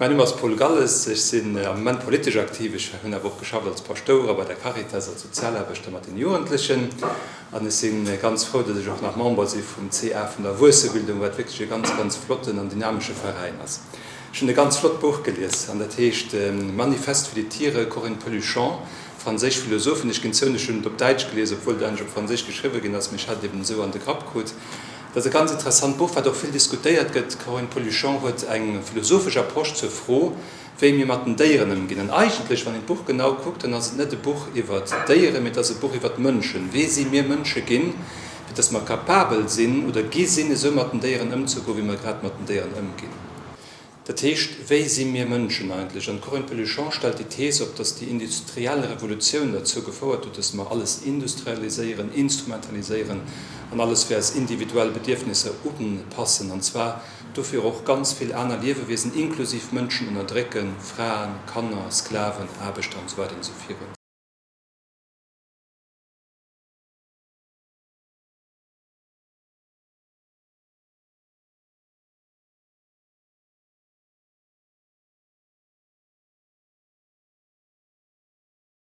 Mäin Numm ass Paul Galles, ech sinn am Moment politesch aktiv, ech hunn awer och geschafft als Paschtouer a bei der Caritas als Sozialaarbechter mat den Jugendlechen an ech si ganz frou, datt ech och nach Member si vum CA vun der Erwuessebildung, wat wierklech e ganz, ganz flotten an dynamesche Veräin ass. Ech hunn e ganz flott Buch gelies an dat heescht Manifest für die Tiere, Corinne Peluchon, franséisch Philosophin. Ech ginn zou, ech hunn et op Däitsch gelies, obwuel et eigentlech op Franséisch geschriwwe ginn ass, mee ech hat et eben esou an de Grapp krut. Dat ass e ganz interessant Buch, wat och vill diskutéiert gëtt. D'Corinne Peluchon huet eng philosophesch Approche zur Fro, wéi mir mat den Déieren ëmginn. An eigentlech, wann een d'Buch genau kuckt, dann ass et net e Buch iwwer d'Déieren, mee et ass e Buch iwwer d'Mënschen. Wee si mir Mënsche ginn, fir dass mer capabel sinn oder gi sinn, esou mat den Déieren ëmzegoen, wéi mer grad mat den Déieren ëmginn? Dat heescht, wéi si mir Mënschen eigentlech? An d'Corinne Peluchon stellt déi Thees op, datt déi industriell Revolutioun derzou gefouert huet, datt mer alles industrialiséieren, instrumentaliséieren an alles fir eis individuell Bedierfnisser upassen, an zwar dofir och ganz vill aner Liewewiesen, inklusiv Mënschen, ënnerdrécken, Fraen, Kanner, Sklaven, Aarbechter an esou weider an esou virun.